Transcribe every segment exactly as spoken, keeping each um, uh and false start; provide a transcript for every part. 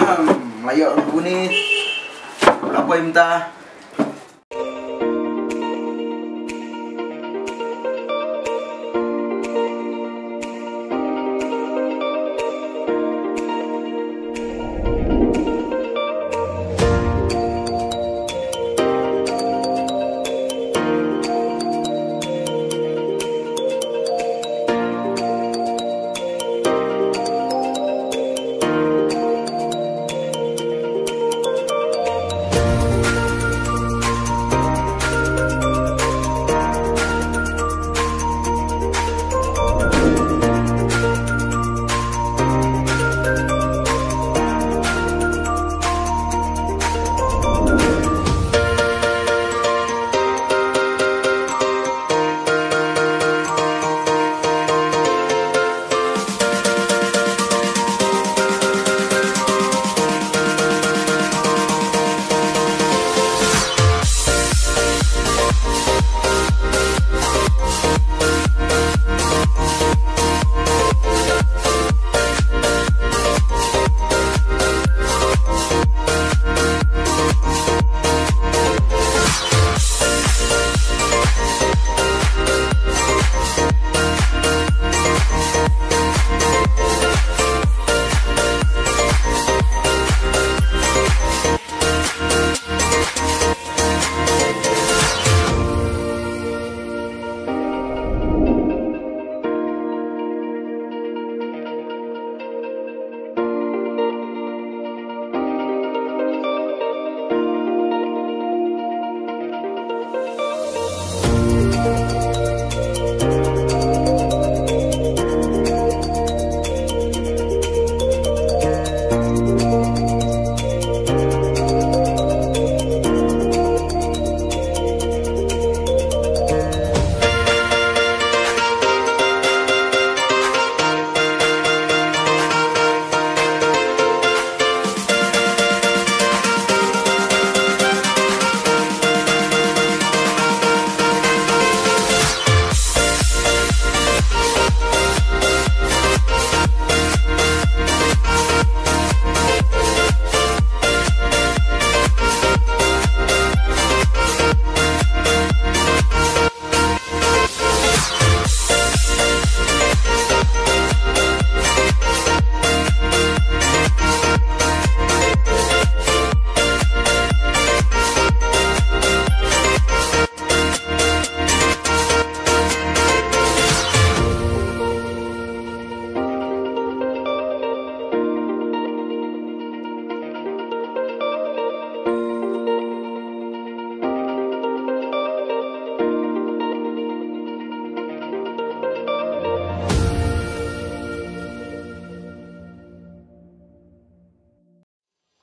Hmm, la ïoh ruh une. La poi mynta.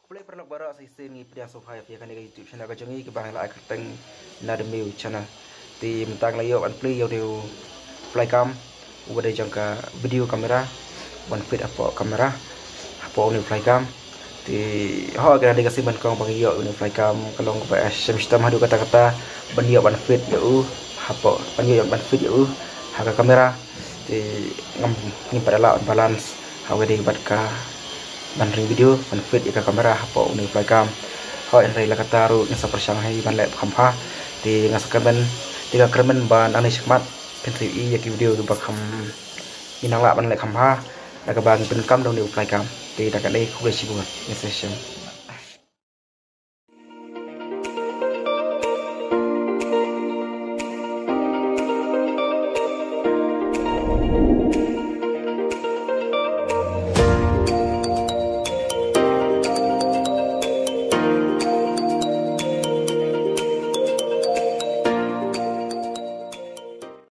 Khublei paralok baroh, sa shisien ngi pdiang sngewbha ïa phi ha kane ka YouTube channel ka jong ngi, kaba ngi la ai kyrteng Na The Mew Channel. Te mynta ngi la ïoh ban plie ïa une u flycam uba dei jong ka video camera, ban fit hapoh camera, hapoh une u flycam. Te hooid, ka dei ka sien ba nyngkong ba ngi ïoh une u flycam, ka long kaba shem shitom haduh katta katta ban ïoh ban fit ïa u hapoh, ban ïoh ban fit ïa u ha ka camera. Te ngam, ngim pat lah ban balance ha kaba dei bad ka ban ring video, ban fit ïa ka camera hapoh une u flycam. Hooid, hynrei la katta ruh ngin sa pyrshang hi ban leh kham bha. Te nga sa kyrmen, te nga kyrmen ba nangne shakhmat phin sa ïohi ïa ki video kiba kham, ngin nang lah ban leh kham bha da kaba ngin pyndonkam da une u flycam. Te da kane, khublei shibun, ngin sa ïashem.